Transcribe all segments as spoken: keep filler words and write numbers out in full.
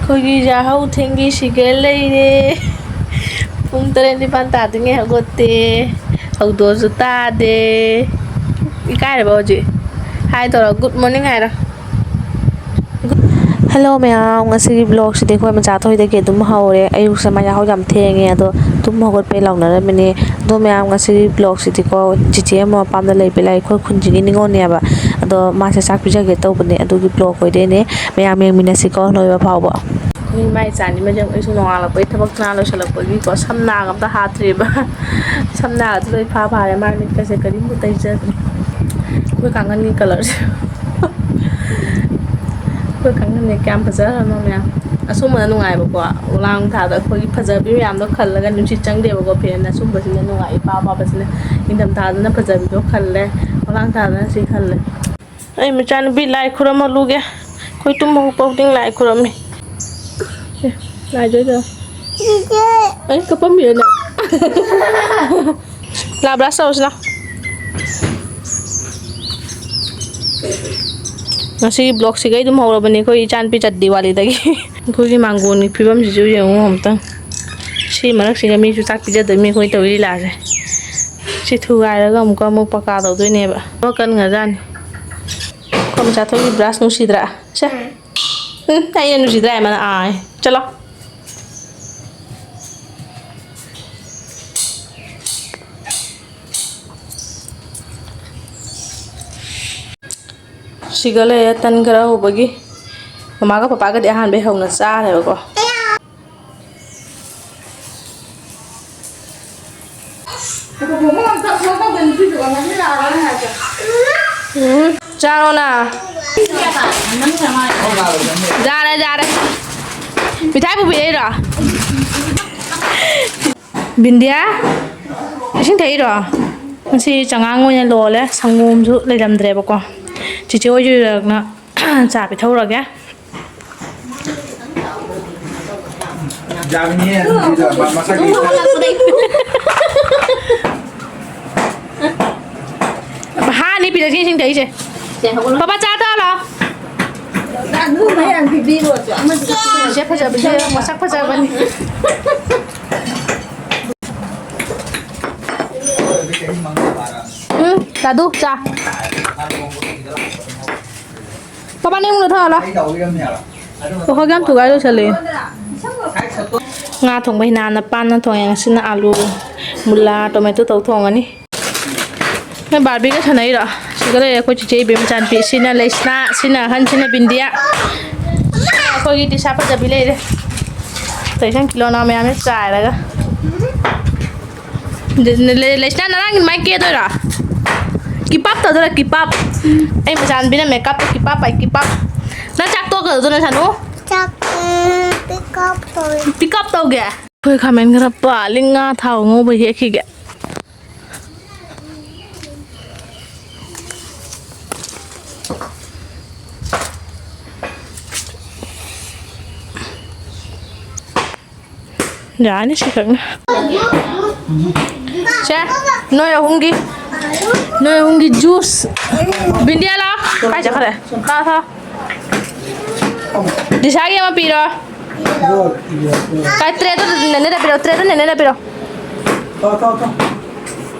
ꯑꯩꯈꯣꯏꯒꯤ ꯌꯥꯍꯧ ꯊꯦꯡꯕꯤ ꯁꯤꯒ ꯂꯩꯔꯦ꯫ ꯄꯨꯡ ꯇꯔꯦꯠ ꯅꯤꯄꯥꯟ ꯇꯥꯗ꯭ꯔꯤꯉꯩ ꯍꯧꯒꯠꯇꯦ꯫ ꯍꯧꯗꯣꯛꯑꯁꯨ ꯇꯥꯗꯦ꯫ ꯏꯀꯥꯏꯔꯕ ꯍꯧꯖꯤꯛ? ꯍꯥꯏ ꯇꯧꯔꯣ, "Good morning" ꯍꯥꯏꯔꯣ꯫ Hello ꯃꯌꯥꯝ, ꯉꯁꯤꯒꯤ vlogꯁꯤꯗꯤ ꯑꯩꯈꯣꯏ ꯃꯆꯥ ꯊꯣꯏꯗꯒꯤ ꯑꯗꯨꯝ ꯍꯧꯔꯦ꯫ ꯑꯌꯨꯛꯁꯦ ꯃꯥ ꯌꯥꯍꯧ ꯌꯥꯝ ꯊꯦꯡꯉꯦ, ꯑꯗꯣ ꯇꯨꯝ ꯍꯧꯒꯠꯄꯩ ꯂꯥꯎꯅꯔꯝꯃꯤꯅꯦ꯫ ꯑꯗꯣ ꯃꯌꯥꯝ, ꯉꯁꯤꯒꯤ vlogꯁꯤꯗꯤꯀꯣ, ꯆꯤꯆꯦ ꯑꯃ ꯃꯄꯥꯝꯗ ꯂꯩꯕ ꯂꯥꯛꯑꯦ, ꯑꯩꯈꯣꯏ ꯈꯨꯟꯁꯤꯒꯤ ꯅꯤꯉꯣꯜꯅꯦꯕ꯫ ꯑꯗꯣ ꯃꯥꯁꯦ ꯆꯥꯛ ꯄꯤꯖꯒꯦ ꯇꯧꯕꯅꯦ, ꯑꯗꯨꯒꯤ vlog ꯑꯣꯏꯗꯣꯏꯅꯦ꯫ ꯃꯌꯥꯝ ꯌꯦꯡꯃꯤꯟꯅꯁꯤꯀꯣ ꯂꯣꯏꯕ ꯐꯥꯎꯕ꯫ ꯑꯩꯈꯣꯏ ꯏꯃꯥ ꯏꯆꯥꯅꯤ ꯃꯌꯥꯝ, ꯑꯩꯁꯨ ꯅꯣꯡꯉꯥꯜꯂꯛꯄꯩ ꯊꯕꯛ ꯉꯥ ꯂꯣꯏꯁꯤꯜꯂꯛꯄꯒꯤꯀꯣ ꯁꯝ ꯅꯥꯒ ꯑꯝꯇ ꯍꯥꯠꯇ꯭ꯔꯤꯕ꯫ ꯁꯝ ꯅꯥꯒꯗꯤ ꯂꯣꯏ ꯐꯥ ꯐꯥꯔꯦ, ꯃꯥꯏ ꯃꯤꯠꯀꯁꯦ ꯀꯔꯤꯝꯕꯨ ꯇꯩꯖꯗ꯭ꯔꯤ꯫ ꯑꯩꯈꯣꯏ ꯀꯥꯡꯒꯟꯒꯤ colourꯁꯦ꯫ ꯑꯩꯈꯣꯏ ꯀꯥꯡꯒꯟꯁꯦ ꯀꯌꯥꯝ ꯐꯖꯈ꯭ꯔꯅꯣ ꯃꯌꯥꯝ꯫ ꯑꯁꯨꯝꯕꯅ ꯅꯨꯡꯉꯥꯏꯕꯀꯣ꯫ ꯈꯣꯂꯥꯡ ꯊꯥꯗ ꯑꯩꯈꯣꯏꯒꯤ ꯐꯖꯕꯤ ꯃꯌꯥꯝꯗꯣ ꯈꯜꯂꯒ ꯅꯨꯡꯁꯤꯠ ꯆꯪꯗꯦꯕꯀꯣ, fan ꯑꯁꯨꯝꯕꯁꯤꯅ ꯅꯨꯡꯉꯥꯏ, ꯏꯄꯥ ꯄꯥꯕꯁꯤꯅ꯫ ꯅꯤꯡꯊꯝꯊꯥꯗꯅ ꯐꯖꯕꯤꯗꯣ ꯈꯜꯂꯦ, ꯈꯣꯂꯥꯡ ꯊꯥꯗꯅ ꯁꯤ ꯈꯜꯂꯦ꯫ ꯑꯩ ꯃꯆꯥꯅꯨꯄꯤ ꯂꯥꯏ ꯈꯨꯔꯝꯍꯜꯂꯨꯒꯦ꯫ ꯑꯩꯈꯣꯏ ꯇꯨꯝ ꯍꯧꯒꯠꯄ ꯈꯨꯗꯤꯡ ꯂꯥꯏ ꯈꯨꯔꯝꯃꯤ꯫ ꯑꯦ, ꯂꯥꯏꯗꯣꯏꯗꯣ꯫ ꯑꯩ ꯀꯞꯄꯝꯃꯤꯔꯣ ꯅꯪ? ꯂꯥ, brush ꯇꯧꯔꯁꯤ ꯂꯥ꯫ ꯉꯁꯤꯒꯤ vlogꯁꯤꯒ ꯑꯩ ꯑꯗꯨꯝ ꯍꯧꯔꯕꯅꯤ, ꯑꯩꯈꯣꯏ ꯏꯆꯥꯅꯨꯄꯤ ꯆꯠ ꯗꯤꯋꯥꯂꯤꯗꯒꯤ꯫ ꯑꯩꯈꯣꯏꯒꯤ ꯃꯥꯡꯒꯣꯟꯒꯤ ꯐꯤꯕꯝꯁꯤꯁꯨ ꯌꯦꯡꯉꯨ ꯑꯝꯇꯪ꯫ ꯁꯤ ꯃꯔꯛꯁꯤꯒ ꯃꯤꯁꯨ ꯆꯥꯛ ꯄꯤꯖꯗꯕ ꯃꯤ ꯑꯩꯈꯣꯏ ꯇꯧꯔꯤ ꯂꯤꯂꯥꯁꯦ꯫ ꯁꯤ ꯊꯨꯒꯥꯏꯔꯒ ꯑꯃꯨꯛꯀ ꯑꯃꯨꯛ ꯄꯀꯥ ꯇꯧꯗꯣꯏꯅꯦꯕ꯫ ꯊꯕꯛ ꯀꯟꯒ꯭ꯔꯖꯥꯠꯅꯤ꯫ ꯑꯩꯈꯣꯏ ꯃꯆꯥ ꯊꯣꯏꯒꯤ brush ꯅꯨꯡꯁꯤꯗ꯭ꯔꯥ? ꯁꯦ꯫ ꯎꯝ, ꯑꯩꯅ ꯅꯨꯡꯁꯤꯗ꯭ꯔꯥ ꯍꯥꯏ ꯃꯥꯅ? ꯑꯥꯏ꯫ ꯆꯠꯂꯣ꯫ ꯁꯤꯒ ꯂꯩꯔꯦ ꯇꯟ ꯈꯔ ꯍꯧꯕꯒꯤ꯫ ꯃꯃꯥꯒ ꯄꯄꯥꯒꯗꯤ ꯑꯍꯥꯟꯕꯩ ꯍꯧꯅ ꯆꯥꯔꯦꯕꯀꯣ꯫ ꯎꯝ, ꯆꯥꯔꯣꯅ꯫ ꯌꯥꯔꯦ, ꯌꯥꯔꯦ꯫ ꯃꯤꯊꯥꯏ ꯄꯨꯕꯤꯔꯛꯏꯔꯣ? ꯕꯤꯟꯗꯤꯌꯥ, ꯏꯁꯤꯡ ꯊꯛꯏꯔꯣ? ꯉꯁꯤ ꯆꯉꯥꯡ ꯑꯣꯏꯅ ꯂꯣꯜꯂꯦ, ꯁꯪꯒꯣꯝꯁꯨ ꯂꯩꯔꯝꯗ꯭ꯔꯦꯕꯀꯣ꯫ ꯆꯤꯆꯦ ꯍꯣꯏꯁꯨ ꯌꯧꯔꯛꯅ ꯆꯥ ꯄꯤꯊꯛꯎꯔꯒꯦ꯫ ꯌꯥꯕꯅꯤꯍꯦ, ꯑꯗꯨꯝ ꯄꯤꯖꯕ, ꯃꯁꯛ ꯌꯦꯡꯁꯦ꯫ ꯍꯥꯅꯤ ꯄꯤꯔꯛꯁꯤ ꯏꯁꯤꯡ ꯊꯛꯏꯁꯦ꯫ ꯄꯄꯥ ꯆꯥ ꯊꯛꯍꯜꯂꯣ꯫ ꯑꯗꯨ ꯃꯌꯥꯝ ꯄꯤꯕꯤꯔꯣ, ꯑꯃꯗꯨ ꯐꯖꯕꯁꯦ ꯃꯁꯛ ꯐꯖꯕꯅꯤ꯫ ꯎꯝ, ꯂꯥꯗꯨ ꯆꯥ꯫ ꯄꯥꯄꯥ, ꯅꯪ ꯂꯧꯊꯣꯛꯍꯜꯂꯣ꯫ ꯑꯣ, ꯍꯣꯏ, ꯌꯥꯝ ꯊꯨꯒꯥꯏ ꯂꯣꯏꯁꯜꯂꯦ꯫ ꯉꯥ ꯊꯣꯡꯕ ꯍꯤꯅꯥꯅ ꯄꯥꯟꯅ ꯊꯣꯡꯉꯦ꯫ ꯉꯁꯤꯅ ꯑꯥꯂꯨ, ꯃꯨꯂꯥ, ꯇꯣꯃꯦꯇꯣ ꯇꯧ ꯊꯣꯡꯉꯅꯤ꯫ ꯅꯣꯏ ꯕꯥꯔꯕꯤꯒ ꯁꯥꯟꯅꯩꯔꯣ? ꯁꯤꯒ ꯂꯩꯔꯦ ꯑꯩꯈꯣꯏ ꯆꯤꯆꯦ ꯏꯕꯦꯝ ꯃꯆꯥꯅꯨꯄꯤ꯫ ꯁꯤꯅ ꯂꯩꯁꯅꯥ, ꯁꯤꯅ ꯑꯍꯟ, ꯁꯤꯅ ꯕꯤꯟꯗꯤꯌꯥ꯫ ꯑꯩꯈꯣꯏꯒꯤ ꯗꯤꯁꯥ ꯐꯖꯕꯤ ꯂꯩꯔꯦ꯫ ꯇꯩꯁꯪ ꯀꯤꯂꯣꯅ ꯃꯌꯥꯝꯁꯦ ꯆꯥꯏꯔꯒ꯫ ꯂꯩ-, ꯂꯩꯁꯅꯥ, ꯅꯔꯥꯡꯒꯤ ꯑꯗꯨꯃꯥꯏꯅ ꯀꯦꯗꯣꯏꯔꯣ? ꯀꯤꯞ ꯑꯞ ꯇꯧꯗꯣꯏꯔꯣ? Keep up. ꯑꯩ ꯃꯆꯥꯅꯨꯄꯤꯅ ꯃꯦꯀꯞꯇ ꯀꯤꯞ ꯑꯞ ꯍꯥꯏ, ꯀꯤꯞ ꯑꯞ꯫ ꯅꯪ ꯆꯥꯛ ꯇꯣꯛꯀꯗꯧꯗꯣ, ꯅꯁꯥꯅꯨ? ꯆꯥꯛ, ꯎꯝ, ꯄꯤꯛ ꯑꯞ ꯇꯧꯔꯦ꯫ ꯄꯤꯛ ꯑꯞ ꯇꯧꯒꯦ? ꯑꯩꯈꯣꯏ ꯈꯥꯃꯦꯟ ꯈꯔ ꯄꯥꯜꯂꯤ, ꯉꯥ ꯊꯥꯎ ꯉꯧꯕ ꯍꯦꯛꯈꯤꯒꯦ꯫ ꯌꯥꯅꯤ ꯁꯤꯈꯛꯅ꯫ ꯁꯦ, ꯅꯣꯏ ꯑꯍꯨꯝꯒꯤ, ꯅꯣꯏ ꯑꯍꯨꯝꯒꯤ ꯖꯨꯁ꯫ ꯕꯤꯟꯗꯤꯌꯥ ꯂꯥꯎ꯫ ꯀꯥꯏ ꯆꯠꯈ꯭ꯔꯦ? ꯂꯥꯎ, ꯂꯥꯎ꯫ ꯗꯤꯁꯥꯒꯤ ꯑꯃ ꯄꯤꯔꯣ꯫ ꯀꯥꯏ, ꯇ꯭ꯔꯦꯗꯣ ꯅꯦꯅꯦꯗ ꯄꯤꯔꯣ, ꯇ꯭ꯔꯦꯗꯣ ꯅꯦꯅꯦꯗ ꯄꯤꯔꯣ꯫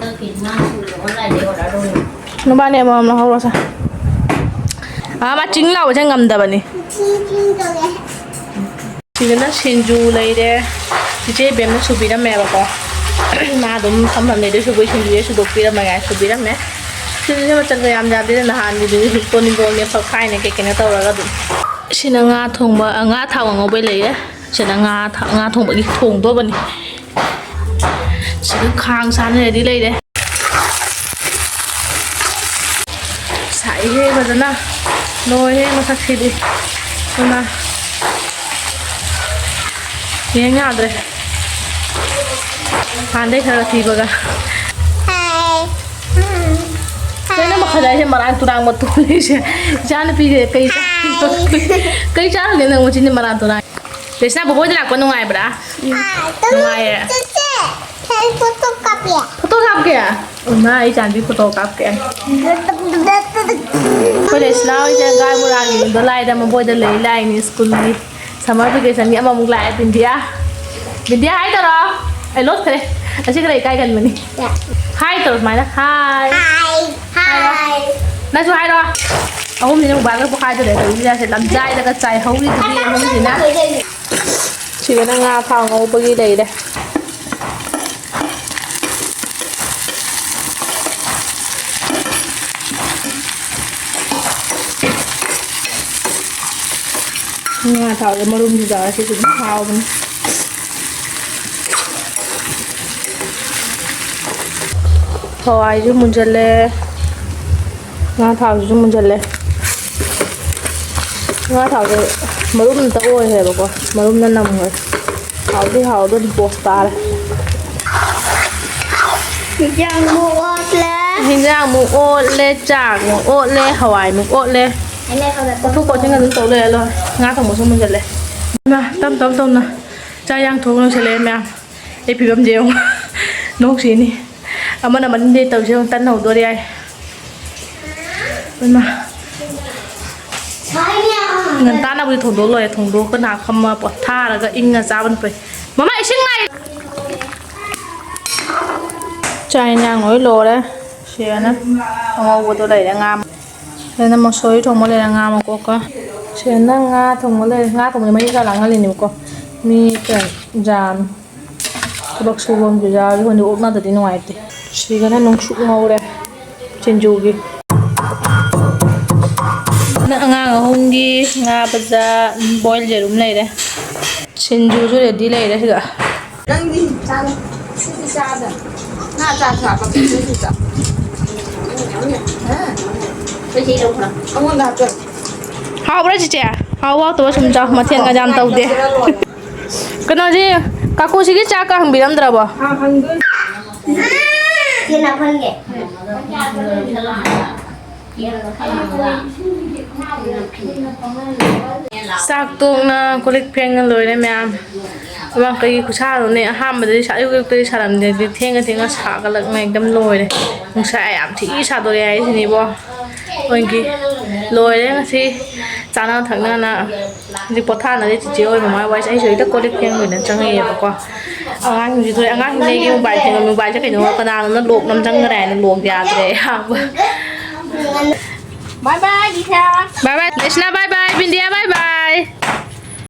ꯅꯕꯥꯅꯤ ꯑꯃꯃꯝ ꯂꯧꯍꯧꯔꯣꯁꯦ꯫ ꯑꯥ, ꯃꯥ ꯆꯤꯡ ꯂꯥꯎꯕꯁꯦ ꯉꯝꯗꯕꯅꯤ꯫ ꯁꯤꯗꯅ ꯁꯤꯡꯖꯨ ꯂꯩꯔꯦ꯫ ꯏꯆꯦ ꯏꯕꯦꯝꯅ ꯁꯨꯕꯤꯔꯝꯃꯦꯕꯀꯣ꯫ ꯃꯥ ꯑꯗꯨꯝ ꯐꯝꯐꯝ ꯂꯩꯗꯣꯏ ꯁꯨꯕꯩ ꯁꯤꯡꯖꯨꯁꯦ ꯁꯨꯗꯣꯛꯄꯤꯔꯝꯃꯒꯦ ꯍꯥꯏ ꯁꯨꯕꯤꯔꯝꯃꯦ꯫ ꯁꯤꯡꯖꯨꯁꯦ ꯃꯆꯜꯒ ꯌꯥꯝ ꯌꯥꯝꯗꯦꯗ, ꯅꯍꯥꯟꯒꯤꯗꯨꯗꯤ ꯁꯨꯝ ꯀꯣꯅꯤꯡꯒꯣꯡꯅꯦ ꯐꯛꯈꯥꯏꯅꯦ ꯀꯩ ꯀꯩꯅꯣ ꯇꯧꯔꯒ ꯑꯗꯨꯝ꯫ ꯁꯤꯅ ꯉꯥ ꯊꯣꯡꯕ, ꯉꯥ ꯊꯥꯎ ꯉꯧꯕꯩ ꯂꯩꯔꯦ꯫ ꯁꯤꯅ ꯉꯥ ꯊꯥ-, ꯉꯥ ꯊꯣꯡꯕꯒꯤ ꯊꯣꯡꯗꯧꯕꯅꯤ꯫ ꯁꯤꯗ ꯈꯥꯡ ꯁꯥꯅ ready ꯂꯩꯔꯦ꯫ ꯁꯥꯏꯍꯦ ꯐꯖꯅ꯫ ꯂꯣꯏꯔꯦ ꯃꯁꯛꯁꯤꯗꯤ꯫ ꯏꯃꯥ꯫ ꯌꯦꯡ ꯌꯥꯗ꯭ꯔꯦ꯫ ꯍꯥꯟꯅꯗꯩ ꯈꯔ ꯊꯤꯕꯒ꯫ ꯀꯩꯅꯣ ꯃꯈꯜ ꯍꯥꯏꯁꯦ ꯃꯔꯥꯡ ꯇꯨꯔꯥꯡ ꯃꯇꯨ ꯂꯩꯁꯦ꯫ ꯏꯆꯥ ꯅꯨꯄꯤꯁꯦ ꯀꯩ ꯆꯥ-, ꯀꯩ ꯆꯥꯔꯨꯒꯦ ꯅꯪ ꯃꯆꯤꯟꯁꯦ ꯃꯔꯥꯡ ꯇꯨꯔꯥꯡ? ꯂꯩꯁꯅꯥ, ꯕꯣꯕꯣꯏꯗ ꯂꯥꯛꯄ ꯅꯨꯡꯉꯥꯏꯕ꯭ꯔꯥ? ꯅꯨꯡꯉꯥꯏꯌꯦ꯫ ꯆꯦꯆꯦ, ꯐꯦꯟ ꯐꯣꯇꯣ ꯀꯥꯞꯄꯦ꯫ ꯐꯣꯇꯣ ꯀꯥꯞꯀꯦ? ꯏꯃꯥ, ꯑꯩ ꯏꯆꯥꯅꯨꯄꯤ ꯐꯣꯇꯣ ꯀꯥꯞꯀꯦ꯫ ꯑꯩꯈꯣꯏ ꯂꯩꯁꯅꯥ ꯍꯣꯏꯁꯦ ꯒꯥꯏ ꯕꯣꯔꯥꯒꯤ ꯌꯨꯝꯗꯣ ꯂꯥꯏꯗ ꯃꯕꯣꯏꯗ ꯂꯩ ꯂꯥꯏꯅꯤ ꯁ꯭ꯀꯨꯜꯒꯤ꯫ Summer vacationꯒꯤ ꯑꯃꯃꯨꯛ ꯂꯥꯛꯑꯦ, ꯕꯤꯟꯗꯤꯌꯥ꯫ ꯕꯤꯟꯗꯤꯌꯥ, ꯍꯥꯏ ꯇꯧꯔꯣ꯫ ꯑꯩ ꯂꯣꯠꯈ꯭ꯔꯦ꯫ ꯑꯁꯤ ꯈꯔ ꯏꯀꯥꯏꯒꯟꯕꯅꯤ꯫ ꯍꯥꯏ ꯇꯧꯔꯣ ꯁꯨꯃꯥꯏꯅ꯫ ꯍꯥꯏ꯫ ꯍꯥꯏ꯫ ꯅꯪꯁꯨ ꯍꯥꯏꯔꯣ꯫ ꯑꯍꯨꯝꯁꯤꯅ ꯃꯣꯕꯥꯏꯜꯒ ꯄꯣꯛꯈꯥꯏꯗꯣꯔꯦ꯫ ꯇꯧꯔꯤꯁꯦ ꯂꯝꯖꯥꯏꯗꯒ ꯆꯥꯏꯍꯧꯔꯤꯗꯨꯗꯤ ꯑꯍꯨꯝꯁꯤꯅ꯫ ꯁꯤꯗꯅ ꯉꯥ ꯊꯥꯎ ꯉꯧꯕꯒꯤ ꯂꯩꯔꯦ꯫ ꯉꯥ ꯊꯥꯎꯗ ꯃꯔꯨꯝꯁꯨ ꯌꯥꯎꯔꯦ, ꯁꯤꯁꯨ ꯑꯗꯨꯝ ꯍꯥꯎꯕꯅꯤ꯫ ꯍꯋꯥꯏꯁꯨ ꯃꯨꯟꯖꯜꯂꯦ, ꯉꯥ ꯊꯥꯎꯁꯤꯁꯨ ꯃꯨꯟꯖꯜꯂꯦ꯫ ꯉꯥ ꯊꯥꯎꯁꯦ ꯃꯔꯨꯝ ꯑꯝꯇ ꯑꯣꯏꯈ꯭ꯔꯦꯕꯀꯣ, ꯃꯔꯨꯝꯅ ꯅꯝꯈ꯭ꯔꯦ꯫ ꯍꯥꯎꯗꯤ ꯍꯥꯎꯗꯣꯔꯤ, ꯄꯣꯁ ꯇꯥꯔꯦ꯫ ꯍꯤꯟꯖꯥꯡ ꯑꯃꯨꯛ ꯑꯣꯠꯂꯦ꯫ ꯍꯤꯟꯖꯥꯡ ꯑꯃꯨꯛ ꯑꯣꯠꯂꯦ, ꯆꯥꯛ ꯑꯃꯨꯛ ꯑꯣꯠꯂꯦ, ꯍꯋꯥꯏ ꯑꯃꯨꯛ ꯑꯣꯠꯂꯦ꯫ ꯑꯩꯅ ꯈꯔ ꯑꯣꯠꯊꯣꯛ ꯑꯣꯠꯁꯤꯟ ꯑꯗꯨꯝ ꯇꯧ ꯂꯩꯔꯦ, ꯂꯣꯏꯔꯦ꯫ ꯉꯥ ꯊꯣꯡꯕꯁꯨ ꯃꯨꯟꯖꯜꯂꯦ꯫ ꯏꯃꯥ, ꯇꯞ ꯇꯞ ꯇꯧꯅ ꯆꯥꯛ ꯏꯟꯖꯥꯡ ꯊꯣꯡ ꯂꯣꯏꯁꯜꯂꯛꯑꯦ ꯃꯌꯥꯝ꯫ ꯑꯩ ꯐꯤꯕꯝꯁꯦ ꯌꯦꯡꯉꯨ꯫ ꯅꯣꯛꯁꯤꯅꯤ꯫ ꯑꯃꯅ ꯃꯅꯤꯡꯗꯩ ꯇꯧꯁꯦ ꯌꯦꯡꯉꯨ, ꯇꯟ ꯍꯧꯗꯣꯔꯦ ꯍꯥꯏ꯫ ꯏꯃꯥ꯫ ꯉꯟꯇꯥꯅꯕꯨꯗꯤ ꯊꯣꯡꯗꯣꯛ ꯂꯣꯏꯔꯦ꯫ ꯊꯣꯡꯗꯣꯛꯑꯒ ꯉꯥꯏꯍꯥꯛ ꯐꯝꯃ ꯄꯣꯊꯥꯔꯒ ꯏꯪꯉ ꯆꯥꯕꯅ ꯐꯩ꯫ ꯃꯃꯥ, ꯏꯁꯤꯡ ꯂꯥꯛꯏ꯫ ꯆꯥꯛ ꯏꯟꯖꯥꯡ ꯂꯣꯏ ꯂꯣꯏꯔꯦ꯫ ꯁꯤꯗꯅ ꯑꯉꯧꯕꯗꯣ ꯂꯩꯔꯦ, ꯉꯥ꯫ ꯁꯤꯗꯅ ꯃꯁꯣꯔꯤ ꯊꯣꯡꯕ ꯂꯩꯔꯦ, ꯉꯥ ꯃꯀꯣꯛꯀ꯫ ꯁꯤꯗꯅ ꯉꯥ ꯊꯣꯡꯕ ꯂꯩꯔꯦ꯫ ꯉꯥ ꯊꯣꯡꯕꯁꯦ ꯃꯍꯤ ꯈꯔ ꯂꯥꯡꯍꯜꯂꯤꯅꯦꯕꯀꯣ꯫ ꯃꯤ ꯀꯌꯥ ꯌꯥꯝ ꯊꯕꯛ ꯁꯨꯕ ꯑꯃꯁꯨ ꯌꯥꯎꯔꯤ꯫ ꯍꯣꯏꯅꯦ, ꯑꯣꯛꯅꯗꯗꯤ ꯅꯨꯡꯉꯥꯏꯇꯦ꯫ ꯁꯤꯒꯅ ꯅꯨꯡꯁꯨꯛ ꯉꯧꯔꯦ ꯁꯤꯡꯖꯨꯒꯤ꯫ ꯑꯉꯥꯡ ꯑꯍꯨꯝꯒꯤ ꯉꯥ ꯕꯖꯥ, boil ꯌꯦꯔꯨꯝ ꯂꯩꯔꯦ꯫ ꯁꯤꯡꯖꯨꯁꯨ ready ꯂꯩꯔꯦ ꯁꯤꯗ꯫ ꯅꯪꯗꯤ ꯆꯥꯔꯣ꯫ ꯁꯤꯗꯤ ꯆꯥꯗ꯫ ꯉꯥ ꯆꯥꯁꯨ ꯍꯥꯞꯄꯛꯀꯦ, ꯁꯤꯁꯨ ꯆꯥ꯫ ꯑꯩꯉꯣꯟꯗ ꯍꯥꯞꯆꯜꯂꯣ꯫ ꯍꯥꯎꯕ꯭ꯔꯥ ꯆꯤꯆꯦ? ꯍꯥꯎꯕ ꯍꯥꯎꯇꯕ ꯁꯨꯝ ꯆꯥꯎ꯫ ꯃꯊꯦꯜꯒ ꯌꯥꯝ ꯇꯧꯗꯦ꯫ ꯀꯩꯅꯣꯁꯤ, ꯀꯥꯀꯨꯁꯤꯒꯤ ꯆꯥꯛꯀ ꯍꯪꯕꯤꯔꯝꯗ꯭ꯔꯕꯣ? ꯑꯥ, ꯍꯪꯗꯣꯏꯅꯦ꯫ ꯁꯤ ꯅꯥꯀꯟꯒꯤ꯫ ꯆꯥꯛ ꯇꯣꯛꯅ ꯀꯣꯜ ꯂꯤꯛ ꯐꯦꯡꯅ ꯂꯣꯏꯔꯦ ꯃꯌꯥꯝ꯫ ꯑꯃ ꯀꯩꯒꯤ ꯈꯨꯠꯁꯥꯅꯣꯅꯦ, ꯑꯍꯥꯟꯕꯗꯗꯤ ꯁꯥ-, ꯑꯌꯨꯛ ꯑꯌꯨꯛꯇꯗꯤ ꯁꯥꯔꯝꯗꯦ, ꯑꯗꯨꯗꯤ ꯊꯦꯡꯉ ꯊꯦꯡꯉ ꯁꯥꯒꯠꯂꯛꯅ ꯑꯦꯛꯗꯝ ꯂꯣꯏꯔꯦ꯫ ꯅꯨꯡꯁꯥ ꯌꯥꯝ ꯊꯤ ꯁꯥꯗꯣꯔꯛꯑꯦ ꯍꯥꯏꯁꯤꯅꯤꯕꯣ꯫ ꯑꯣꯏꯒꯤ ꯂꯣꯏꯔꯦ ꯉꯁꯤ꯫ ꯆꯥꯅ ꯊꯛꯅꯅ ꯍꯧꯖꯤꯛ ꯄꯣꯊꯥꯅꯔꯤ꯫ ꯆꯤꯆꯦ ꯍꯣꯏ ꯃꯃꯥ ꯍꯣꯏꯁꯦ꯫ ꯑꯩꯁꯨ ꯍꯦꯛꯇ ꯀꯣꯜ ꯂꯤꯛ ꯐꯦꯡꯕ ꯑꯣꯏꯅ ꯆꯪꯉꯛꯑꯦꯕꯀꯣ꯫ ꯑꯉꯥꯡꯁꯤꯡꯁꯨ ꯊꯣꯛꯑꯦ꯫ ꯑꯉꯥꯡꯁꯤꯡꯗꯤ ꯑꯩꯒꯤ ꯃꯣꯕꯥꯏꯜ ꯐꯦꯡꯕ, ꯃꯣꯕꯥꯏꯜꯁꯦ ꯀꯩꯅꯣ ꯀꯅꯥꯅꯣꯝꯅ ꯂꯣꯛ ꯅꯝꯁꯤꯟꯈ꯭ꯔꯦ ꯍꯥꯏꯅ ꯂꯣꯛ ꯌꯥꯗ꯭ꯔꯦ ꯍꯥꯡꯕ꯫ Bye bye, Disha. Bye bye, Deshna, bye bye, Bindiya, bye bye.